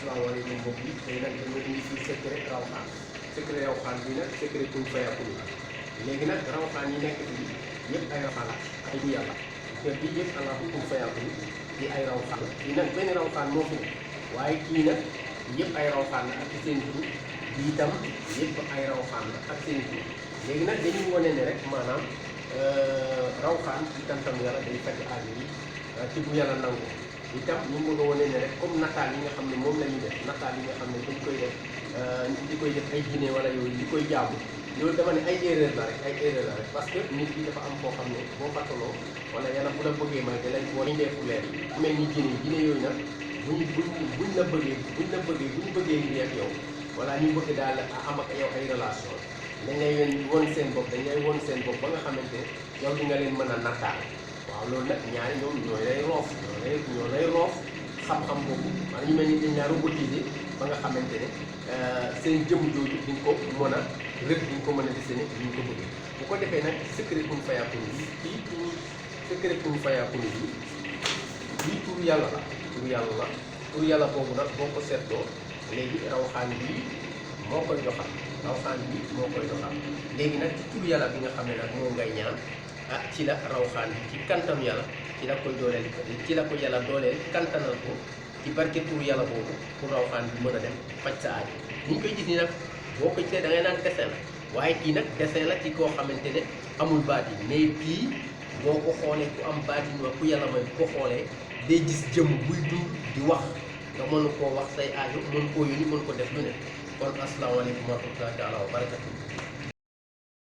asalaamaaleykum mbokk yi tey nag dañoo indi fii secret rawxaan bi nag secret kuñ fayakun léegi nag rawxaan yi nekk fii yëpp ay rawxaan la ay du yàlla te bii yëpp allahu kuñ fayakun di ay rawxaan la kii nag benn rawxaan moo fi ne waaye kii nag yëpp ay rawxaan la ak seen tur bii itam yëpp ay rawxaan la ak seen tur léegi nag dañuy wane ne rek maanaam rawxaan ci kantam yàlla day faj aajo yi ci bu yàlla nangu itam ñu ngi ko wane ne rek comme nataal yi nga xam ne moom la ñuy def nataal yi nga xam ne dañ koy def di koy def ay jinne wala yooyu di koy jaamu loolu dama ne ay erreur la rek ay erreur la rek parce que nit ki dafa am koo xam ne boo fàttaloo wala yàlla bu la bëggee may da lay boo ndeefu leer mel ni jinne yooyu nag buñ la bëggee bu ñu bëggee ngi ak yow wala ñu bëgg daal am ak yow ay relation dañ lay won seen bopp dañ lay won seen bopp ba nga xamante yow di nga leen mën a nataal waaw loolu nag ñaari ñoom ñooy lay roof ñoo lay roof xam-xam boobu maanaam ñu mel ni dañ laa robotisé ba nga xamante ne seen jëm jooju di nga ko mën a rëdd di nga ko mën a dessiné ni ñu ko bëggee bu ko defee nag secret kun fayakun bi kii secret kun fayakun bi bii tur yàlla la tur yàlla boobu nag boo ko seetloo léegi rawxaan bii moo koy doxal léegi nag ci tur yàlla bi nga xam ne nag moo ngay ñaan ci la rawxaan bi ci kantam yàlla ci la koy dooleel ci la ko yàlla dooleel kantanal ko ci barke tur yàlla boobu pour rawxaan bi mën a dem faj sa aajo ni ñu koy gis ni nag boo ko gisee da ngay naan dessin la waaye kii nag dessin la ci koo xamante ne amul baatin mais kii boo ko xoolee ku am baatin wa ku yàlla may bu ko xoolee day gis jëm buy dund di wax nga mën koo wax say aajo mën koo yónni mën ko def lu ne kon asalaamaaleykum wa rahmatullaahi taala wa barakatuh